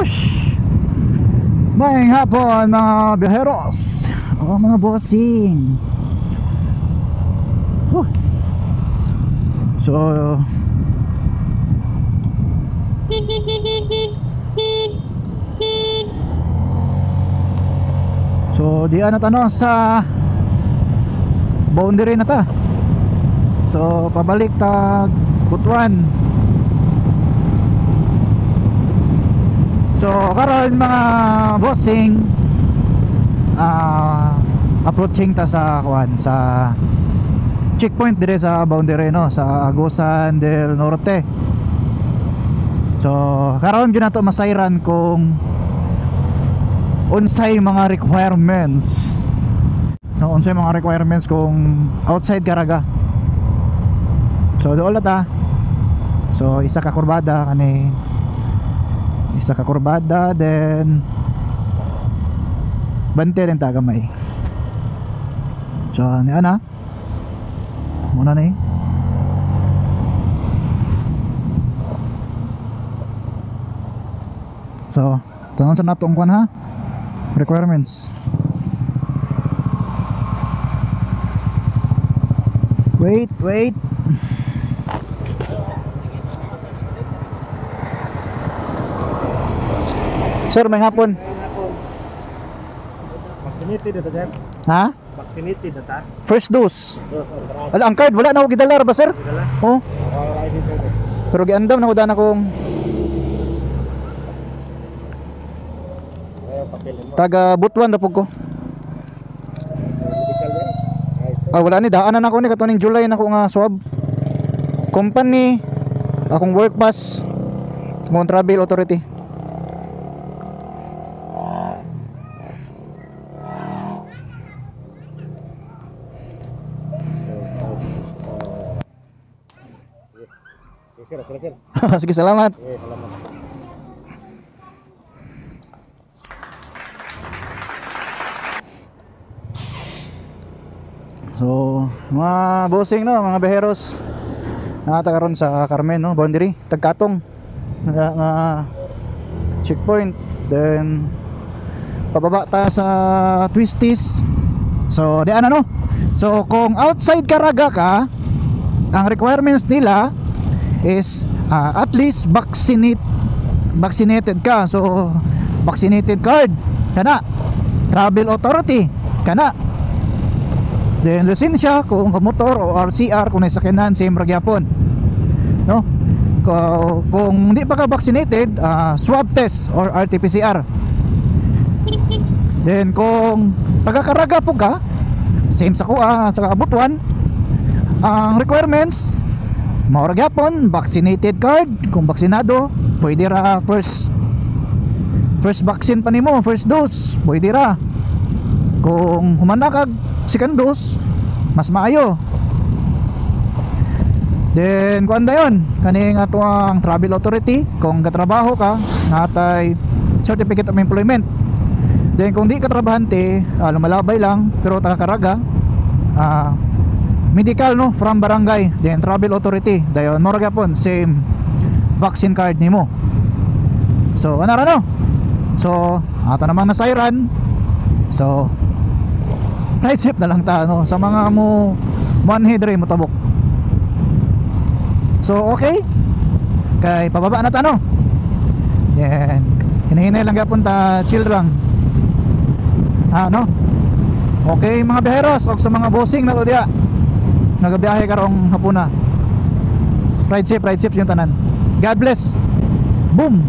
Whoosh! Maayong hapon mga biyaheros o mga bossing. Whew. So So di ano tanong sa boundary na ta. So pabalik tag Butuan. So karon mga bossing, approaching ta sa kuan, sa checkpoint dire sa boundary, no, sa Agusan del Norte. So karon gyud nato masayran kung unsay mga requirements, no, unsay mga requirements kung outside Caraga. So dool na ta. So isa ka kurbada kani, isa ka kurbada, then bante rin ta gamay. So ni ana muna ni. So tanon sa nato ang kuan ha, requirements. Wait, wait. Sir, may hapon. Vaccinated na ta, sir? Ha? Vaccinated na ta? First dose. Dose on track. Ala, ang card wala na ako gidala ra ba, sir? Dala? Oh, Oh, ID, sir. pero giandam na ko dana kong Ayaw, papel mo. taga Butuan ra pud ko. Medical ba? Ay, sir. Ah, wala ni, daanan ako ni katuning July na ko nga swab. Company, akong work pass, akong travel authority. Sige, sir. Okay, sir. Sige, salamat. Sige, salamat. So, mga bossing, no, mga beheros, nata karon sa Carmen, no, boundary, Tagkatong nga, nga checkpoint, then pababa ta sa Twisties. So, di ano, no. So, kung outside Caraga ka, ang requirements nila is at least vaccinated ka. So, vaccinated card kana, travel authority kana, then lisensya kung motor o RCR kung nasa sakyanan, same ra gyapon, no. Kung hindi pa ka vaccinated, swab test or RT-PCR. Then kung taga Caraga po ka, same sa kuha sa Butuan, ang requirements mao ra gyapon, vaccinated card kung baksinado, pwede ra first vaccine pa nimo, first dose, pwede ra. Kung humana kag second dose, mas maayo. Then kuan dayon kaning ato ang travel authority, kung gatrabaho ka, natay certificate of employment. Then kung di ka trabahante, lumalabay lang pero taga Caraga, medical, no, from barangay, then travel authority, dayon mao ra gyapon same vaccine card nimo. So ano ra, no. So ato namang nasayran. So right safe na lang ta, no, sa mga mo manhi diri mo tabok. So okay, kay pababa na ta, no. Yan, hinahinay lang gyapon ta, chill lang, no. Okay mga biyaheros og sa mga bossing na to diya nagabiyahe karong hapuna, ride safe yung tanan. God bless. Boom.